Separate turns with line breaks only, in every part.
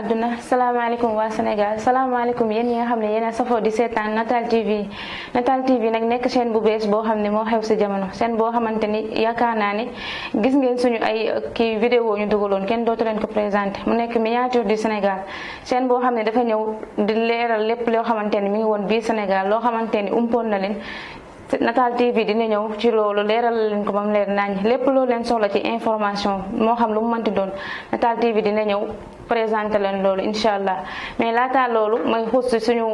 àdduna salaamaaleykum waa Sénégal salaamaaleykum yéen ñi nga xam ne yéen a safoo di seetaan Natal TV Natal TV nag nekk chaîne bu bees boo xam ne moo xew si jamono chaîne boo xamante ni yaakaar naa ne gis ngeen suñu ay kii vidéo ñu dugaloon kenn dootu leen ko présenté mu nekk miniature du Sénégal chaîne boo xam ne dafa ñëw di leeral lépp loo xamante ni mi ngi woon biir Sénégal loo xamante ni umpoon na leen. Natal TV dina ñëw ci loolu leeral leen ko ba mu leer nañ lépp loo leen soxla ci information moo xam lu mu mënti doon Natal TV dina ñëw présenté leen loolu incha allah mais laata loolu mooy xuus ci suñu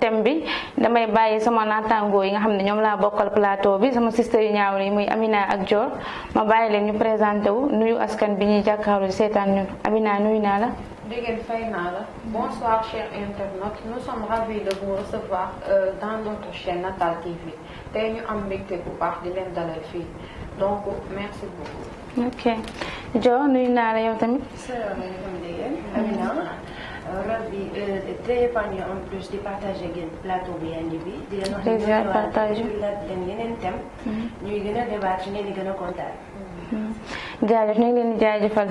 thème bi damay bàyyi sama naataangoo yi nga xam ne ñoom laa bokkal plateau bi sama sister yu ñaaw yi muy Amina ak Dior ma bàyyi leen ñu présenté wu nuyu askan bi ñuy jàkkaarloo di seetaan ñun Amina nuyu naa la.
Dégg fay naa la. Bonsoir chers internautes, nous sommes ravis de vous recevoir dans notre chaîne Natal TV. tey ñu am mbégte bu baax di leen dalal fii donc merci beaucoup.
ok Dior nuyu naa la yow tamit.
salaamaaleykum Dégg Amina. ravi très épanouie en plus di partager ak plateau bu yanj bi. di leen wax ne partage leen yeneen thème ñuy gën a débattre ngeen di gën a kontaan.
jaajëf ñu ngi leen di jaajëfal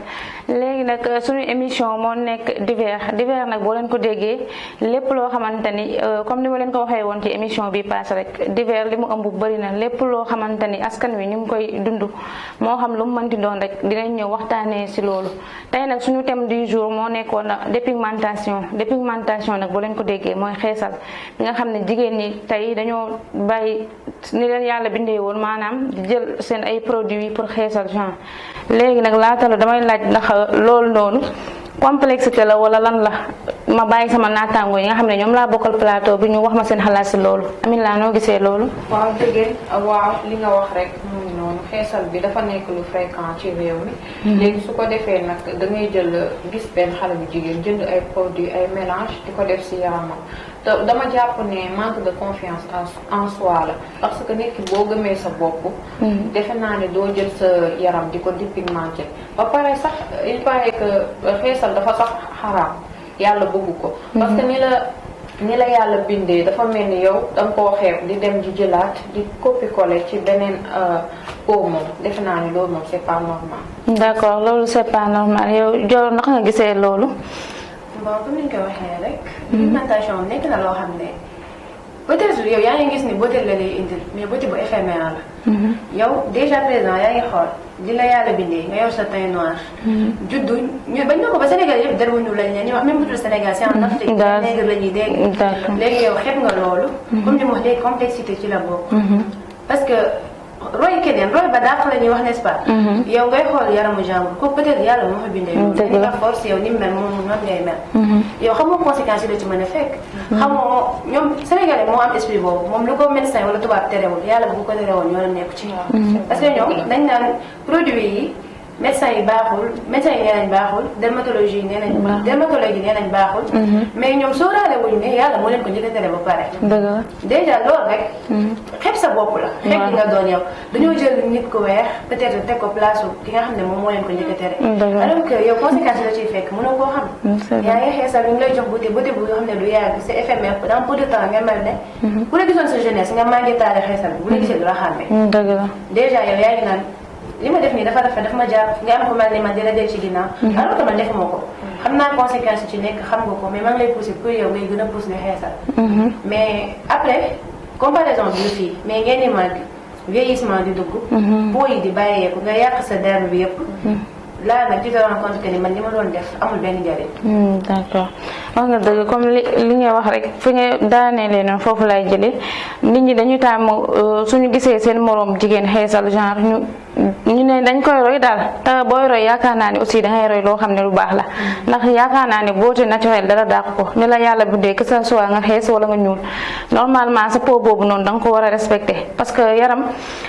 léegi nag suñu émission moo nekk divers nag boo leen ko déggee lépp loo xamante ni comme ni ma leen ko waxee woon ci émission bi passé rek divers li mu ëmb bëri na lépp loo xamante ni askan wi ñu ngi koy dund moo xam lu mu mënti doon rek dinañ ñëw waxtaanee si loolu tey nag suñu thème du jour moo nekkoon dépigmentation nag boo leen ko déggee mooy xeesal bi nga xam ne jigéen ñi tey dañoo bàyyi ni leen yàlla bindee woon maanaam di jël seen ay produits pour xeesal genre léegi nag laata la damay laaj ndax loolu noonu complexité la wala lan la ma bàyyi sama naataango yi nga xam ne ñoom laa bokkal plateau bi ñu wax ma seen xalaat si loolu Amine laa noo gisee loolu.
waaw dëgg waaw li nga wax rek muy noonu xeesal bi dafa nekk lu fréquent ci réew mi. léegi su ko defee nag da ngay jël gis benn xale bu jigéen jënd ay produits ay mélange di ko def si yaramam te dama jàpp ne manque de confiance en soi la parce que nit ki boo gëmee sa bopp. defe naa ne doo jël sa yaram di ko dépigmenté ba pare sax il paraît que xeesal dafa sax xaraam yàlla bëggu ko. parce que ni la yàlla bindee dafa mel ni yow da nga koo xeeb di dem di jëlaat di copier-coller ci beneen peau moom defe naa ni loolu moom c'est pas normal.
d'accord loolu c'est pas normal yow Dior naka nga gisee loolu.
bon comme ni ñu ko waxee rek. pigmentation nekk na loo xam ne peut-être yow yaa ngi gis ni beauté la lay indil mais beauté bu éphémère la. yow déjà présent yaa ngi xool di la yàlla bindee nga yor sa teint noir. juddu ñu bañ na ko ba Sénégal yëpp dara wuñu lañ leen ñu wax même bu dul Sénégal c'est en Afrique. néegr la ñuy dégg. léegi yow xeeb nga loolu. comme ni mu wax léegi complexité ci la bokk. parce que roy keneen roy ba dàq la ñuy wax n'est-ce pas. yow ngay xool yaramu jàmbur ko peut-être yàlla moo fa bindee. dëgg la force yow ni mu mel moom noonu ngay mel. yow xamoo conséquences yi la ci mën a fekk. xamoo ñoom Sénégalais moo am esprit boobu moom lu ko médecin wala tubaab terewul yàlla bu ko terewoon ñoo la nekk ci. parce que ñoom dañ naan produit yi médecin yi baaxul médecin yi nee nañ baaxul dermatologie yi nee nañ. dermatologue yi nee nañ baaxul. mais ñoom sóoraale wuñu ne yàlla moo leen ko njëkk a tere ba pare.
dëgg la
déjà loolu rek. xeeb sa bopp la. xeeb li nga doon yow dañoo jël nit ku weex peut-être teg ko place ki nga xam ne moom moo leen ko njëkk a tere. alors que yow conséquences yi la ciy fekk mënoo koo xam. yaa ngi xeesal ñu ngi lay jox beauté bu xam ne du yàgg c'est éphémère dans peu de temps nga mel ne. ku la gisoon sa jeunesse nga màggee taale xeesal bu la gisee du la xàmmee.
dëgg la
déjà yow yaa ngi naan li ma def nii dafa rafet dafa ma jàpp nga am ko mel ni man dina del ci ginnaaw. alors que man defuma ko. xam naa conséquences yi ci nekk xam nga ko mais maa ngi lay pousser pour yow ngay gën a pousser nga xeesal. mais après comparaison bi lu fii mais ngeen di màgg vieillissement di dugg. peau yi di bàyyeeku nga yàq sa derme bi yëpp. là nag tu te rends compte que ni man li ma doon def amul benn njariñ.
d'accord wax nga dëgg comme li nga wax rek fi nga daanelee noonu foofu lay jëlee nit ñi dañu tàmm suñu gisee seen moroom jigéen xeesal genre ñu ne dañ koy roy daal te booy roy yaakaar naa ne aussi dangay roy loo xam ne lu baax la ndax yaakaar naa ne beauté naturelle dara dàq ko ni la yàlla bindee que ça soit nga xees wala nga ñuul normalement sa peau boobu noonu danga ko war a respecter parce que yaram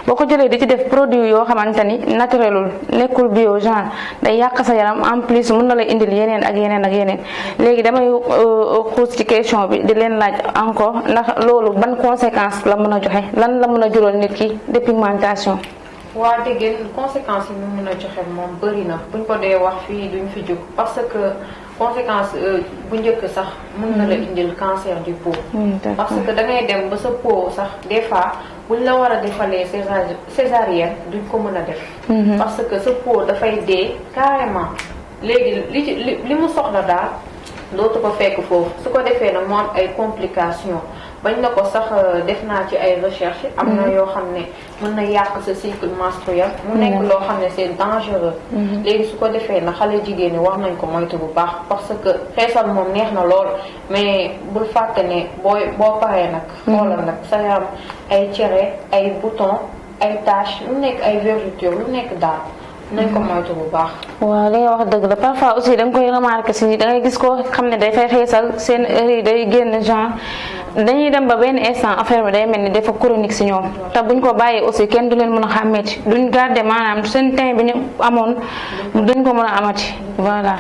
boo ko jëlee di ci def produit yoo xamante ni naturelul nekkul bio genre day yàq sa yaram en plus mën na la indil yeneen ak yeneen ak yeneen léegi damay xuus ci question bi di leen laaj encore ndax loolu ban conséquence la mën a joxe lan la mën a jural nit ki dépigmentation.
waa dégg conséquences yi mu mën a joxe moom bëri na buñ ko dee wax fii duñ fi jóg parce que conséquence bu njëkk sax mën na la indil cancer du peau. parce que da ngay dem ba sa peau sax des fois buñ la war a defalee césarienne duñ ko mën a def. parce que sa peau dafay dee carrément léegi li mu soxla daal dootu ko fekk foofu su ko defee nag mu am ay complications bañ na ko sax def naa ci ay recherche am na yoo xam ne mën na yàq sa cycle menstruel mu nekk loo xam ne c'est dangereux léegi su ko defee na xale jigéen ñi wax nañ ko moytu bu baax parce que xeesal moom neex na lool mais bul fàtte ne boo paree nag xoolal nag sa yaram ay cere ay bouton ay taches lu nekk ay vergetures lu nekk daal nañ ko moytu bu baax.
waaw li nga wax dëgg la parfois aussi da nga koy remarquer si da ngay gis koo xam ne day fay xeesal seen heure yi day génn genre dañuy dem ba benn instant affaire bi day mel ni dafa chronique si ñoom te buñ ko bàyyee aussi kenn du leen mën a xàmmeeti duñ garder maanaam seen teint bi ñu amoon duñ ko mën a amati voilà.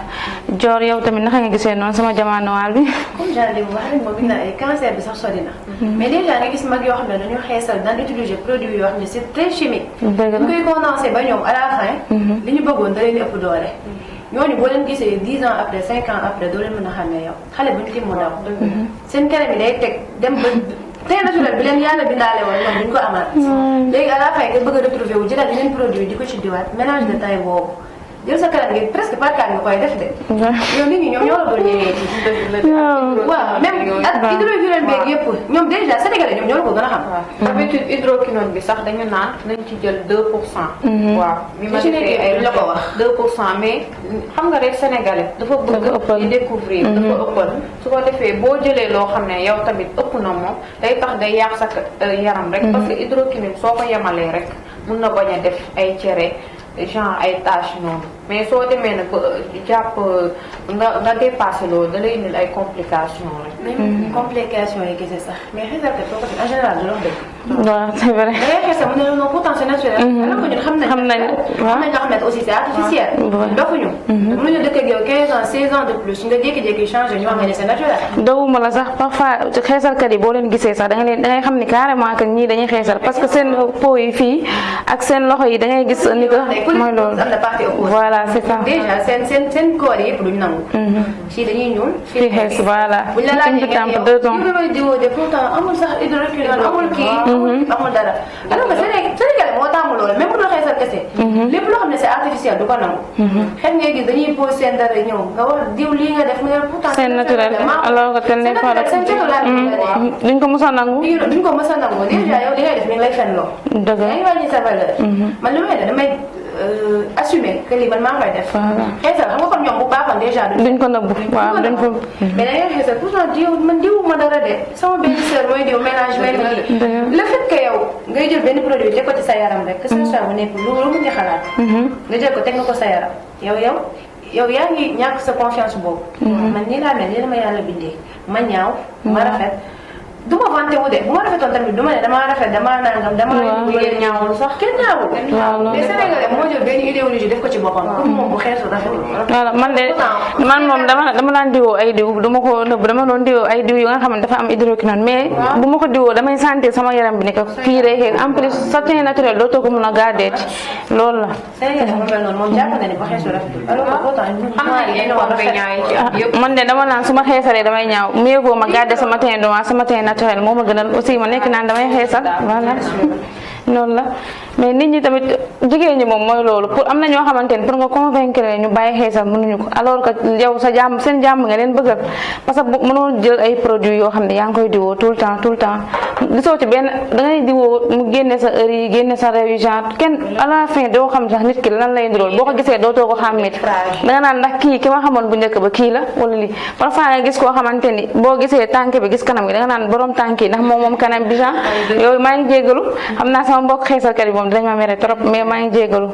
Dior yow tamit naka nga gisee noonu sama jamono waal bi.
comme genre li mu wax rek moom gis naa ay cancer bi sax sori na. mais déjà nga gis mag yoo xam ne dañoo xeesal daan utiliser produit yoo xam ne c'est très chimique.
dëgg la
ñu koy condensé ba ñoom à la fin. li ñu bëggoon da leen di ëpp doole. ñooñu boo leen gisee 10 ans après 5 ans après doo leen mën a xam ne yow xale bu ñu tiim mu daw. seen kanam yi day teg dem ba teint naturel bi leen yàlla bindaale woon ñoom duñ ko amaat. léegi à la fin nga bëgg a retrouver wu jëlaat yeneen produit di ko ci diwaat mélange de taille boobu. jël sa kanam gi presque par kaat nga koy def de. yow nit ñi ñoom ñoo la doon ñëwee. waaw même ak hydroquinone beeg yëpp ñoom déjà sénégalais ñoom ñoo la ko gën a xam.
d'habitude hydroquinone bi sax dañu naan nañ ci jël 2%. waaw bi ma defee ay
la ko wax
2% mais xam nga rek sénégalais. dafa bëgg di découvrir dafa ëppal. su ko defee boo jëlee loo xam ne yow tamit ëpp na moom day tax day yàq sa yaram rek. parce que hydroquinone soo ko yemalee rek mun na bañ a def ay cere. genre ay tâches noonu mais soo demee nag ba jàpp nga dépassé loolu da lay indil ay complications rek.
même complications yi gisee sax mais xeesal kat soo ko en général du dox dëgg.
waaw c'est vrai.
da ngay xeesal mu ne non pourtant c'est naturel. alors que ñun xam nañ.
xam nañ waaw
xam nañ loo xam ne aussi c'est artificiel. dofuñu. mënuñu dëkk ak yow 15 ans 16 ans de plus nga jékki-jékki changé ñu xam ne c'est naturel.
dawuma la sax parfois xeesalkat yi boo leen gisee sax da ngay xam ni carrément que ñii dañuy xeesal parce que seen peau yi fii ak seen loxo yi da ngay gis ni que mooy loolu.
am na partie opposée.
voilà c'est ça.
déjà seen corps yi yëpp duñ nangu. fii dañuy ñuul.
fii xees voilà.
buñ la laajee
nga temps 2 ans.
ñu ngi diwoo de pourtant amul sax hydroquinone amul kii. amul dara alors que Sénégal moo taamu loolu même bu dul xeesal kese. lépp loo xam ne c'est artificiel du ko nangu. xëy ngay gis dañuy pose seen dara ñëw nga wax diw lii nga def nga pourtant.
c'est naturel alors que tel n'est pas duñ ko mës a nangu.
duñ ko mës a nangu déjà yow li ngay def mi ngi lay fen loo.
dëgg la
yaa ngi wàññi sa valeur. man li may def damay assumer que lii man maa koy def. xeesal xam nga kon ñoom bu baaxoon déjà
duñ ko nëbbu waaw duñ ko.
mais da ngay xeesal pourtant man diwuma dara de sama benn sœur mooy diw mélange mel ni le fait que yow ngay jël benn produit teg ko ci sa yaram rek que ce soit bu nekk lu mu ci xalaat. nga jël ko teg nga ko sa yaram yow yaa ngi ñàkk sa confiance boobu. man nii laa mel nii dama yàlla bindee ma ñaaw ma rafet. du ma vanté wu de bu ma rafetoon tamit du ma ne damaa rafet damaa nangam damaa.
jigéen ñaawul sax
kenn ñaawul. mais Sénégalais moo jël benn idéologie def ko ci boppam. pour moom bu xeesu rafetul.
voilà man moom dama daan diwoo ay diw du ma ko nëbb dama doon diwoo ay diw yu nga xam ne dafa am hydroquinone mais bu ma ko diwoo damay sentir sama yaram bi ne que fii day xees en plus sa teint naturel dootoo ko mën a garder ci loolu la.
Sénégalais moo mel noonu moom jàpp na ne bu xeesu rafetul. alors que pourtant
man de dama naan su ma xeesalee damay ñaaw mieux vaut ma garder sama teint noir sama teint naturel moo ma gënal aussi ma nekk naan damay xeesal voilà noonu la mais nit ñi tamit jigéen ñi moom mooy loolu pour am na ñoo xamante ne pour nga convaincre ñu bàyyi xeesal mënuñu ko alors que yow sa jàmm seen jàmm nga leen bëggal parce que mënoo jël ay produits yoo xam ne yaa ngi koy diwoo tout le temps gisoo ci benn da ngay diwoo mu génne sa heure yi génne sa réew yi genre kenn à la fin doo xam sax nit ki lan lay ndirool boo ko gisee dootoo ko xàmmee da nga naan ndax kii ki ma xamoon bu njëkk ba kii la wala lii parfois nga gis koo xamante ni boo gisee tànk bi gis kanam gi da nga naan borom tànk yi ndax moom kanam bi genre yooyu maa ngi jégalu xam naa sama mbokk xeesalkat yi moom dinañ ma mere trop mais maa ngi jégalu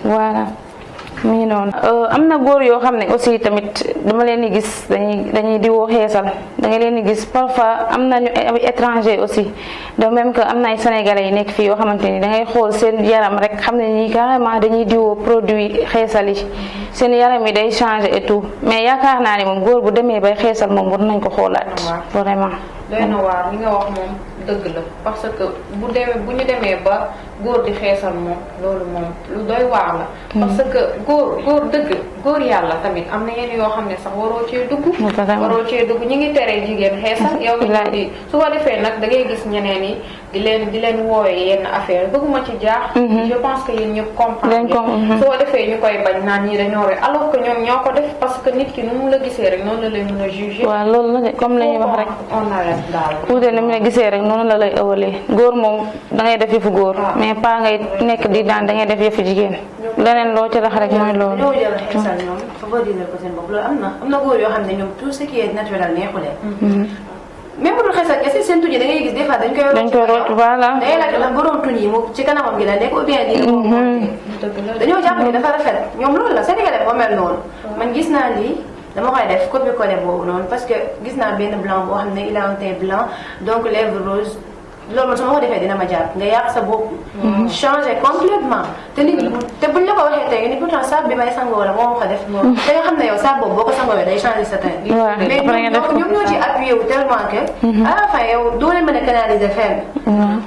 voilà mi noonu am na góor yoo xam ne aussi tamit dama leen di gis dañuy diwoo xeesal da nga leen di gis parfois am nañu ay étranger aussi de même que am na ay sénégalais yi nekk fii yoo xamante ni da ngay xool seen yaram rek xam ne ñii carrément dañuy diwoo produit xeesal yi seen yaram yi day changer et tout mais yaakaar naa ne moom góor bu demee bay xeesal moom war nañ ko xoolaat vraiment.
doy na waar li nga wax moom dëgg la parce que bu ñu demee ba góor di xeesal moom loolu moom lu doy waar la. parce que góor dëgg góor yàlla tamit am na yenn yoo xam ne sax waroo cee dugg. waroo cee dugg ñi ngi teree jigéen xeesal. yow di su ko defee nag da ngay gis ñeneen yi di leen wooyee yenn affaire bëgguma ci jaax. je pense que yéen ñëpp comprendre. soo defee ñu koy bañ naan ñii dañoo rek alors que ñoom ñoo ko def parce que nit ki nu mu la gisee rek noonu la lay mën a juger.
waaw loolu la comme la ñuy wax rek.
on arrête daal.
puudar ni mu la gisee rek noonu la lay ëwalee góor moom da ngay def yëfu góor. mais pas ngay nekk di daan da ngay def yëfu jigéen. leneen loo ci rax rek mooy loolu.
ñoo jël xeesal ñoom favoriser ko seen bopp loolu am na góor yoo xam ne ñoom tout ce qui est naturel neexu leen. même bu dul xeesal kese seen tuñ yi da ngay gis des fois dañ koy root voilà. da ngay laajte ndax borom tuñ yi moom ci kanamam gi la nekk ou bien lii dañoo jàpp ni dafa rafet ñoom loolu la Sénégalais moo mel noonu man gis naa lii dama koy def copier-coller boobu noonu parce que gis naa benn blanc boo xam ne il a un teint blanc donc lèvres roses loolu man su ma ko defee dina ma jàpp nga yàq sa bopp. changer complètement te nit te buñ la ko waxee tey ni pourtant saabu bi may sangoo la moo ma ko def. te nga xam ne yow saabu boobu boo ko sangoowee day changer sa teint. mais ñoom ñoo ci appuyé wu tellement que. à la fin yow doo leen mën a canaliser fenn.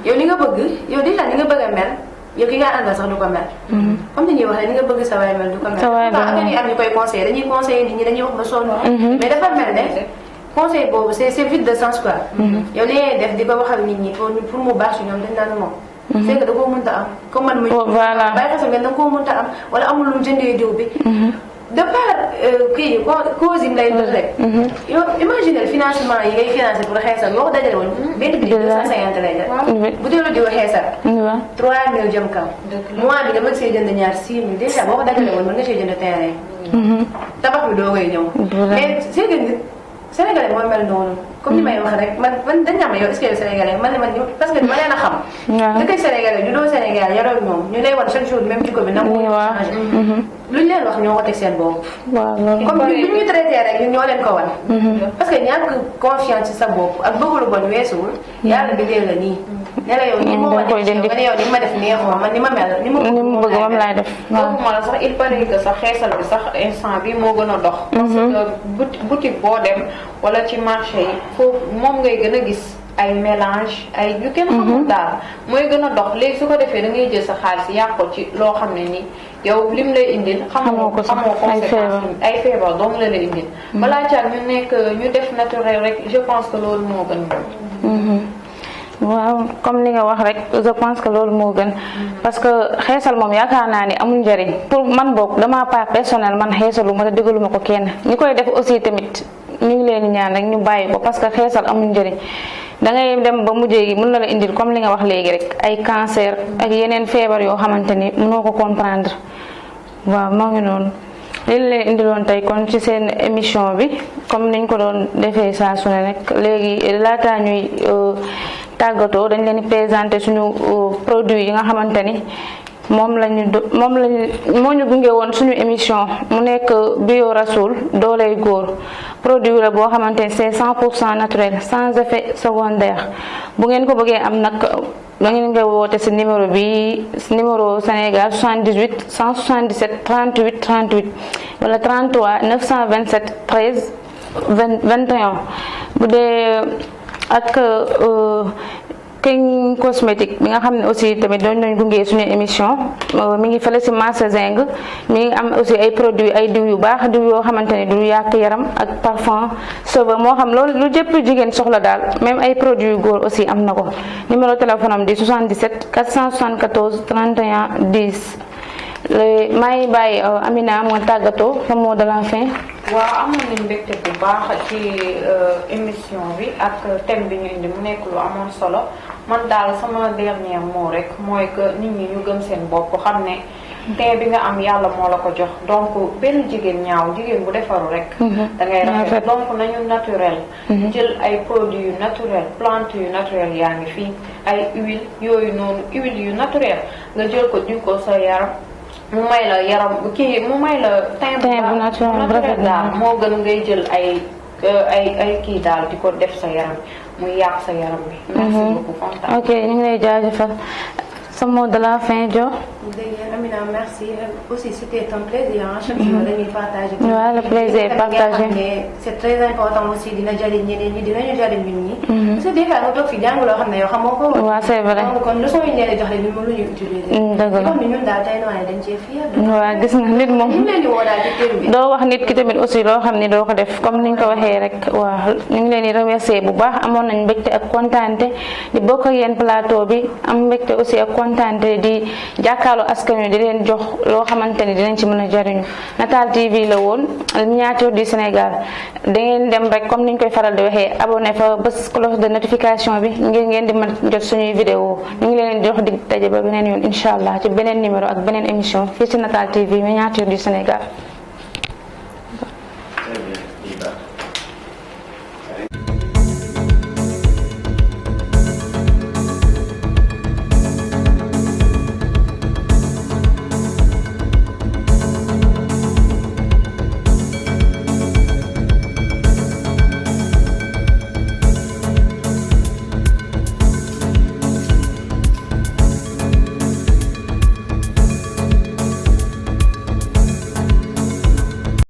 yow li nga bëgg yow déjà li nga bëgg a mel. yow ki nga àndal sax du ko mel. comme ni ñuy wax ni nga bëgg sa waay mel du ko mel. sa waay mel waaw am ñu koy conseillé dañuy conseillé nit ñi dañuy wax ba sonn. mais dafa mel ne conseil boobu c'est vide de sens quoi. yow li ngay def di ko waxal nit ñi pour mu baax ci ñoom dañ naan moom. c'est que da koo mënta am. comme man muy bàyyi xasal ngeen da koo mënta am wala amul lu mu jëndee diw bi. de part kii cause yi lay def rek. yow imaginer financement yi ngay financé pour xeesal yoo ko dajale woon. benn bi 250 lay jar. bu dee lu diw xeesal. 3000 jëm kaw. mois bi nga bëgg see jënd ñaar 6000 déjà boo ko dajale woon mën nga see jënd terrain. tabax bi doo koy ñëw. mais c'est que Sénégalais mooy mel noonu. comme ni may wax rek man dañ ñam yow est-ce que yow Sénégalais man parce que ma leen a xam. waaw dëkk Sénégalais du doo Sénégal yaroo ñoom ñu lay wan chaque jour même jikko bi nangu changé. luñ leen wax ñoo ko teg seen bopp. waaw loolu comme bu ñu traité rek ñun ñoo leen ko wan. parce que ñàkk confiance ci sa bopp ak bëgg lu bon weesuwul. yàlla bindee la nii. ne la yow ni ma wan nga ne yow ni ma def neexuma man ni ma mel ni ma bëgg moom laay def.
waaw la sax il paraît que sax xeesal bi sax instant bi moo gën a dox. parce que boutique boo dem wala ci marché yi foofu moom ngay gën a gis ay mélange ay yu kenn xamul daal mooy gën a dox léegi su ko defee da ngay jël sa xaalis yàq ko ci loo xam ne ni yow lim lay indil xamoo conséquence ay feebar donc la lay indil balaa caag ñu def naturel rek je pense que loolu moo gën
waaw comme li nga wax rek je pense que loolu moo gën parce que xeesal moom yaakaar naa ni amul njëriñ pour man boog dama part personnel man xeesalu ma te déggaluma ko kenn ñi koy def aussi tamit ñu ngi leen ñaan rek ñu bàyyi ko parce que xeesal amul njëriñ da ngay dem ba mujjee gi mën na la indil comme li nga wax léegi rek ay cancer ak yeneen feebar yoo xamante ni mënoo ko comprendre waaw moo ngi noonu li leen indiloon tey kon ci seen émission bi comme niñ ko doon defee saa su ne rek léegi laataa ñuy tàggatoo dañ leen di présenter suñu produit yi nga xamante ni moo ñu gunge woon suñu émission mu nekk Bio Rassoul dooley góor produit la boo xamante ni c'est 100% naturel sans effet secondaire bu ngeen ko bëggee am nag da ngeen nga woote ci numéro bi numéro Sénégal 78 177 38 38 wala 33 927 13 21 bu dee ak King cosmétique bi nga xam ne aussi tamit doon nañ gunge suñu émission mi ngi fële ci marché Zing mi ngi am aussi ay produits ay diw yu baax diw yoo xamante ne du yàq yaram ak parfum sauveur moo xam loolu lu jëpp jigéen soxla daal même ay produits yu góor aussi am na ko numéro téléphone am di 77 474 31 10 maa ngi bàyyi Amina moo tàggatoo sa mot de la fin.
waaw amoon nañu mbégte bu baax ci émission bi ak thème bi ñu indi mu nekk lu amoon solo man daal sama dernier mot rek mooy que nit ñi ñu gëm seen bopp xam ne teint bi nga am yàlla moo la ko jox donc benn jigéen ñaaw jigéen bu defaru rek da ngay rafet donc nañu naturel jël ay produits yu naturel plante yu naturel yaa ngi fii ay huile yooyu noonu huile yu naturel nga jël ko diw ko sa yaram mu may la yaram kii mu may la teint bu naturel daal moo gën ngay jël ay kii daal di ko def sa yaram muy yàq sa yaram bi merci beaucoup kontaan
ok ñu ngi lay jaajëfal sa mot de la fin Jo
Amina, merci. Aussi, c'était un plaisir. Chaque jour, de partager.
Ouais, le plaisir est partagé.
C'est très important aussi de nous jariñ ñeneen ñi dinañu jariñ ñun ñi. Parce que des fois nga toog fi jàng loo xam ne yow xamoo ko.
waaw c'est vrai.
donc kon leçon yi ñu leen jox rek ñun moom la ñuy utiliser.
dëgg la
comme ni ñun daal tey noonu dañ cee fier.
waaw gis nga nit moom.
ñu leen di woo daal ci kër bi.
doo wax nit ki tamit aussi loo xam ni doo ko def comme niñ ko waxee rek waaw ñu ngi leen di remercier bu baax amoon nañ mbégte ak kontaante di bokk ak yéen plateau bi am mbégte aussi ak kontaante di jàkkaarloo askan wi di leen jox loo xamante ni dinañ ci mën a jariñu Natal TV la woon miniature du Sénégal da ngeen dem rek comme niñ koy faral di waxee abonné fa bés cloche de notification bi ngir ngeen di mën jot suñuy vidéo ñu ngi leen di jox dig daje ba beneen yoon incha allah ci beneen numéro ak beneen émission fii ci Natal TV miniature du Sénégal.